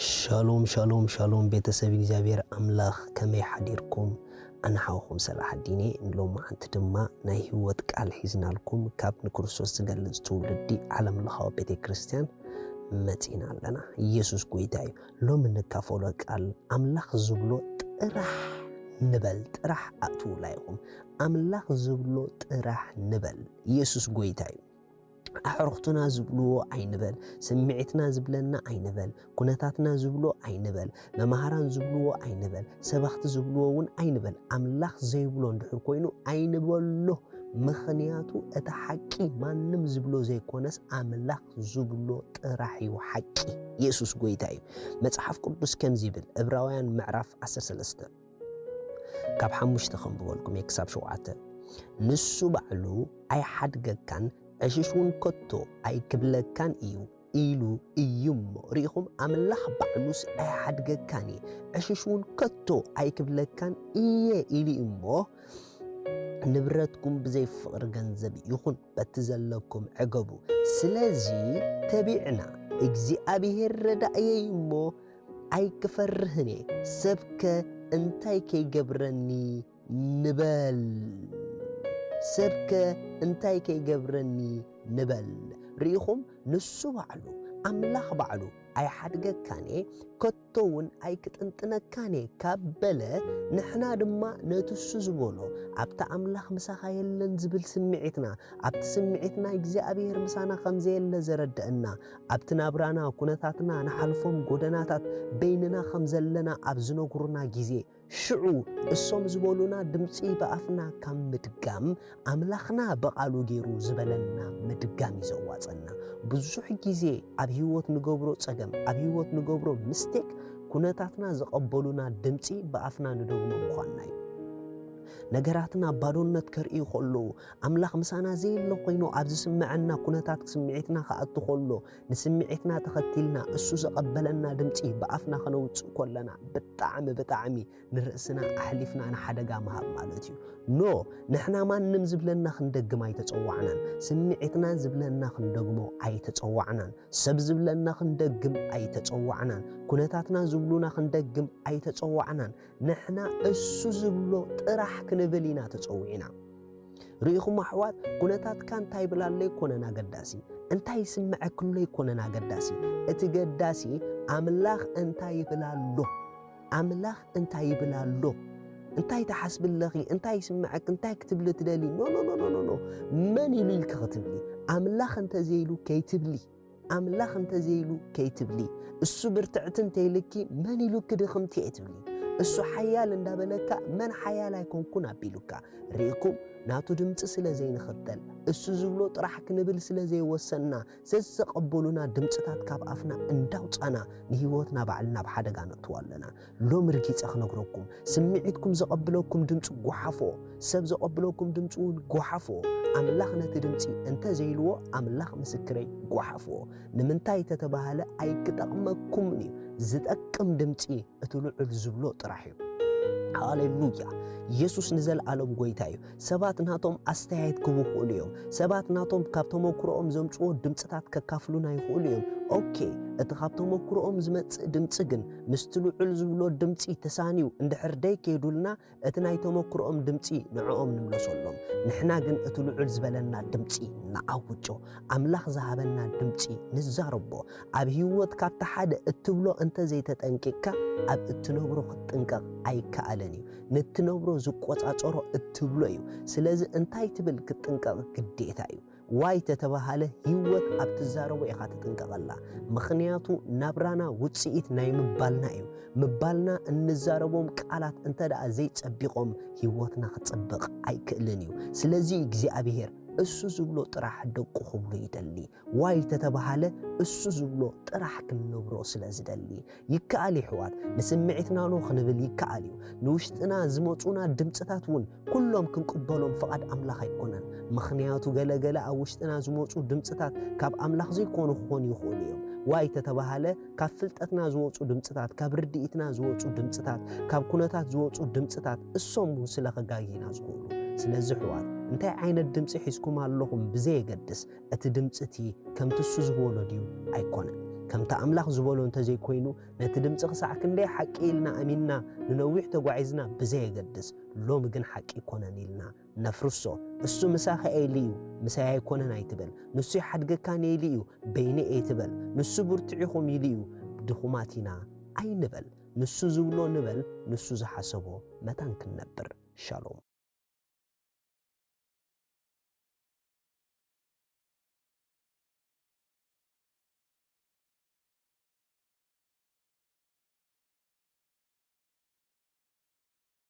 ሻሎም ሻሎም ሻሎም ቤተሰብ እግዚኣብሔር ኣምላኽ፣ ከመይ ሓዲርኩም? ኣነ ሓውኹም ሰላሓዲን እየ። ሎማዓንቲ ድማ ናይ ህይወት ቃል ሒዝናልኩም ካብ ንክርስቶስ ዝገልጽ ትውልዲ ዓለም ለኻዊ ቤተ ክርስቲያን መጺና ኣለና። ኢየሱስ ጎይታ እዩ። ሎሚ እንካፈሎ ቃል ኣምላኽ ዝብሎ ጥራሕ ንበል፣ ጥራሕ ኣእትውላ ኢኹም። ኣምላኽ ዝብሎ ጥራሕ ንበል። ኢየሱስ ጎይታ እዩ። ኣዕሩኽትና ዝብልዎ ኣይንበል፣ ስምዒትና ዝብለና ኣይንበል፣ ኩነታትና ዝብሎ ኣይንበል፣ መማህራን ዝብልዎ ኣይንበል፣ ሰበኽቲ ዝብልዎ እውን ኣይንበል። ኣምላኽ ዘይብሎ እንድሕር ኮይኑ ኣይንበሎ። ምኽንያቱ እቲ ሓቂ ማንም ዝብሎ ዘይኮነስ ኣምላኽ ዝብሎ ጥራሕ እዩ ሓቂ። ኢየሱስ ጎይታ እዩ። መጽሓፍ ቅዱስ ከምዚ ይብል፣ ዕብራውያን ምዕራፍ ዓሰርተ ሰለስተ ካብ ሓሙሽተ ከንብበልኩም እየ ክሳብ ሸውዓተ። ንሱ ባዕሉ ኣይሓድገካን፣ ዕሽሽ እውን ከቶ ኣይክብለካን እዩ ኢሉ እዩ እሞ። ርኢኹም፣ ኣምላኽ ባዕሉስ ኣይሓድገካን እየ፣ ዕሽሽ እውን ከቶ ኣይክብለካን እየ ኢሉ እዩ እሞ፣ ንብረትኩም ብዘይ ፍቕሪ ገንዘብ ይኹን በቲ ዘለኩም ዕገቡ። ስለዚ ተቢዕና፣ እግዚኣብሔር ረዳእየይ እሞ ኣይክፈርህን እየ፣ ሰብከ እንታይ ከይገብረኒ ንበል። ሰብከ እንታይ ከይገብረኒ ንበል። ርኢኹም፣ ንሱ ባዕሉ፣ ኣምላኽ ባዕሉ፣ ኣይሓድገካን እየ፣ ከቶ እውን ኣይክጥንጥነካን እየ ካብ በለ፣ ንሕና ድማ ነቲ እሱ ዝበሎ፣ ኣብቲ ኣምላኽ ምሳኻ የለን ዝብል ስምዒትና፣ ኣብቲ ስምዒትና እግዚኣብሔር ምሳና ከም ዘየለ ዘረድአና፣ ኣብቲ ናብራና፣ ኩነታትና፣ ንሓልፎም ጎደናታት በይንና ከም ዘለና ኣብ ዝነግሩና ግዜ፣ ሽዑ እሶም ዝበሉና ድምጺ ብኣፍና ካብ ምድጋም፣ ኣምላኽና ብቓሉ ገይሩ ዝበለና ምድጋም እዩ ዘዋጸና። ብዙሕ ግዜ ኣብ ህይወት ንገብሮ ጸገም፣ ኣብ ህይወት ንገብሮ ምስቴክ፣ ኩነታትና ዝቐበሉና ድምጺ ብኣፍና ንደግሞ ምዃንና እዩ። ነገራትና ባዶነት ከርእዩ ከለዉ፣ ኣምላኽ ምሳና ዘየለ ኮይኑ ኣብ ዝስምዐና ኩነታት ስምዒትና ክኣቱ ከሎ፣ ንስምዒትና ተኸቲልና እሱ ዘቐበለና ድምጺ ብኣፍና ከነውጽእ ከለና፣ ብጣዕሚ፣ ብጣዕሚ ንርእስና ኣሕሊፍና ንሓደጋ ምሃብ ማለት እዩ። ኖ፣ ንሕና ማንም ዝብለና ክንደግም ኣይተጸዋዕናን። ስምዒትና ዝብለና ክንደግሞ ኣይተጸዋዕናን። ሰብ ዝብለና ክንደግም ኣይተጸዋዕናን። ኩነታትና ዝብሉና ክንደግም ኣይተጸዋዕናን። ንሕና እሱ ዝብሎ ጥራሕ ክንብል ኢና ተጸዊዕና። ርኢኹም ኣሕዋት፣ ኩነታትካ እንታይ ይብል ኣሎ ኣይኮነን ኣገዳሲ፣ እንታይ ይስምዐክ ኣሎ ኣይኮነን ኣገዳሲ። እቲ ገዳሲ ኣምላኽ እንታይ ይብል ኣሎ፣ ኣምላኽ እንታይ ይብል ኣሎ። እንታይ ትሓስቢ ኣለኺ፣ እንታይ ይስምዐክ፣ እንታይ ክትብሊ ትደሊ? ኖ፣ ኖ፣ ኖ፣ ኖ፣ ኖ፣ ኖ። መን ኢሉ ኢልኪ ክትብሊ? ኣምላኽ እንተዘይሉ ከይትብሊ፣ ኣምላኽ እንተዘይሉ ከይትብሊ። እሱ ብርትዕቲ እንተይልኪ መን ኢሉኪ ድኽምቲ እየ ትብሊ። እሱ ሓያል እንዳበለካ መን ሓያል ኣይኮንኩን ኣቢሉካ። ርኢኩም፣ ናቱ ድምፂ ስለ ዘይንኽተል፣ እሱ ዝብሎ ጥራሕ ክንብል ስለ ዘይወሰንና፣ ዘዘቐበሉና ድምፅታት ካብ ኣፍና እንዳውፃና ንህይወትና ባዕልና ኣብ ሓደጋ ነእትዋ ኣለና። ሎሚ ርጊፀ ክነግረኩም፣ ስምዒትኩም ዘቐብለኩም ድምፂ ጓሓፎ፣ ሰብ ዘቐብለኩም ድምፂ እውን ጓሓፎ። ኣምላኽ ነቲ ድምፂ እንተዘይልዎ፣ ኣምላኽ ምስክረይ ጓሓፎ። ንምንታይ ተተባህለ ኣይክጠቕመኩምን እዩ። ዝጠቅም ድምፂ እቲ ልዑል ዝብሎ ጥራሕ እዩ። ሃሌሉያ! ኢየሱስ ንዘለኣለም ጎይታ እዩ። ሰባት ናቶም ኣስተያየት ክህቡ ይኽእሉ እዮም። ሰባት ናቶም ካብ ተመክሮኦም ዘምጽዎ ድምጽታት ከካፍሉና ይኽእሉ እዮም። ኦኬ፣ እቲ ካብ ተመክሮኦም ዝመጽእ ድምጺ ግን ምስቲ ልዑል ዝብሎ ድምጺ ተሳንዩ እንድሕር ደይከይዱልና፣ እቲ ናይ ተመክሮኦም ድምጺ ንዕኦም ንምለሰሎም። ንሕና ግን እቲ ልዑል ዝበለና ድምጺ ንኣውጆ። ኣምላኽ ዝሃበና ድምጺ ንዛረቦ። ኣብ ህይወት ካብቲ ሓደ እትብሎ እንተ ዘይተጠንቂቕካ፣ ኣብ እትነብሮ ክትጥንቀቕ ኣይከኣልን እዩ። ንእትነብሮ ዝቆጻጸሮ እትብሎ እዩ። ስለዚ እንታይ ትብል ክትጥንቀቕ ግዴታ እዩ። ዋይ ተተባሃለ ህይወት ኣብ ትዛረቦ ኢኻ ትጥንቀቐላ። ምኽንያቱ ናብራና ውጽኢት ናይ ምባልና እዩ። ምባልና እንዛረቦም ቃላት እንተ ደኣ ዘይጸቢቖም ህይወትና ክጽብቕ ኣይክእልን እዩ። ስለዚ እግዚኣብሔር እሱ ዝብሎ ጥራሕ ደቁ ክብሉ ይደሊ። ዋይ ተተባሃለ እሱ ዝብሎ ጥራሕ ክንነብሮ ስለ ዝደሊ። ይከኣል ይሕዋት፣ ንስምዒትና ኖ ክንብል ይከኣል እዩ። ንውሽጥና ዝመጹና ድምጽታት እውን ኩሎም ክንቅበሎም ፍቓድ ኣምላኽ ኣይኮነን። ምኽንያቱ ገለ ገለ ኣብ ውሽጥና ዝመጹ ድምጽታት ካብ ኣምላኽ ዘይኮኑ ክኾኑ ይኽእሉ እዮም። ዋይ ተተባሃለ ካብ ፍልጠትና ዝወጹ ድምጽታት፣ ካብ ርድኢትና ዝወጹ ድምጽታት፣ ካብ ኩነታት ዝወጹ ድምጽታት እሶም እውን ስለ ከጋግዩና ዝኽእሉ። ስለዚ ኣሕዋት፣ እንታይ ዓይነት ድምጺ ሒዝኩም ኣለኹም ብዘየገድስ፣ እቲ ድምጺ እቲ ከምቲ እሱ ዝበሎ ድዩ ኣይኮነን። ከምቲ ኣምላኽ ዝበሎ እንተዘይኮይኑ፣ ነቲ ድምፂ ክሳዕ ክንደይ ሓቂ ኢልና ኣሚንና ንነዊሕ ተጓዒዝና ብዘየገድስ፣ ሎሚ ግን ሓቂ ኣይኮነን ኢልና ነፍርሶ። እሱ ምሳኺ እየ ኢሉ እዩ፣ ምሳይ ኣይኮነን ኣይትበል። ንሱ ይሓድገካን እየ ኢሉ እዩ፣ በይነይ እየ ኣይትበል። ንሱ ብርቱዕ ኢኹም ኢሉ እዩ፣ ድኹማት ኢና ኣይንበል። ንሱ ዝብሎ ንበል፣ ንሱ ዝሓሰቦ መታን ክንነብር። ሻሎም።